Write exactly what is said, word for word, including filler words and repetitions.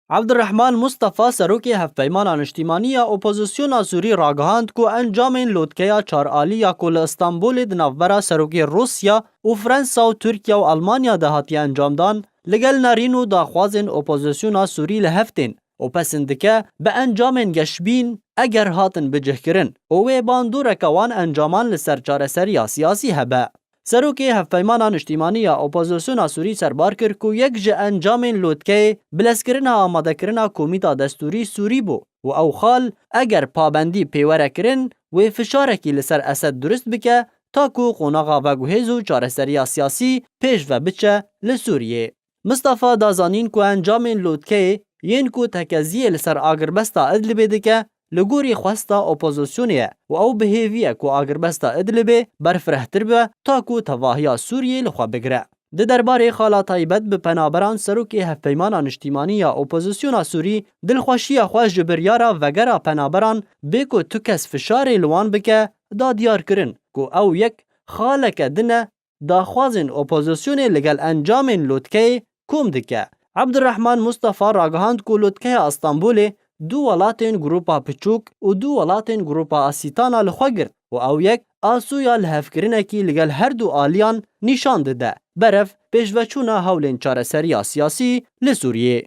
Abdurrahman Mustafa, serokê Hevpeymana Niştîmanî ya Opozisyona Sûrî, ragihand ku encamên lotkeya çar alî ya ku li Îstanbulê di navbera serokê Rûsya û Fransa û Tirkiye û Almanya de hatiye encamdan, li gel nerîn û daxwazên opozisyona Sûrî li hev tên û pesend dike bi encamên geşbîn, eger hatin bicihkirin û wê bandoreke wan encaman li ser çareseriya siyasî hebe. Serokê Hevpeymana Niştîmanî ya Opozisyona Sûrî serbar kir ku yek ji encamên lotkeyê bilezkirina amadekirina Komîta Destûrî Sûrî bû û ew xal, eger pabendî pê were kirin, wê fişarekî li ser Esed durist bike, ta ku qonaxa veguhêz û çareseriya siyasî pêş ve biçe li Sûriyê. Mistefa da zanîn ku encamên lotkeyê yên ku tekeziyê li ser agirbesta Idlibê dike, li gorî xwesta opozisyonê ye û ew bi hêvî ye ku agirbesta Idlibê berfirehtir be, ta ku tevahiya Sûriyê li xwe bigire. Di derbarê xala taybet bi penaberan, serokê Hevpeymana Niştîmanî ya Opozisyona Sûrî dilxweşiya xwe ji biryara vegera penaberan, bê ku tu kes fişarê li wan bike, da diyar kirin ku ew yek xaleke din e, daxwazên opozisyonê li gel encamên lotkeyê kom dike. Abdurrahman Mustafa ragihand ku lotkeya Îstanbulê du welatên Grupa Piçûk û du welatên Grupa Asîtana li xwe girt û ew yek asûya lihevkirinekî li gel her du aliyan nîşan dide, berev pêşveçûna hewlên çareseriya siyasî li Sûriyê.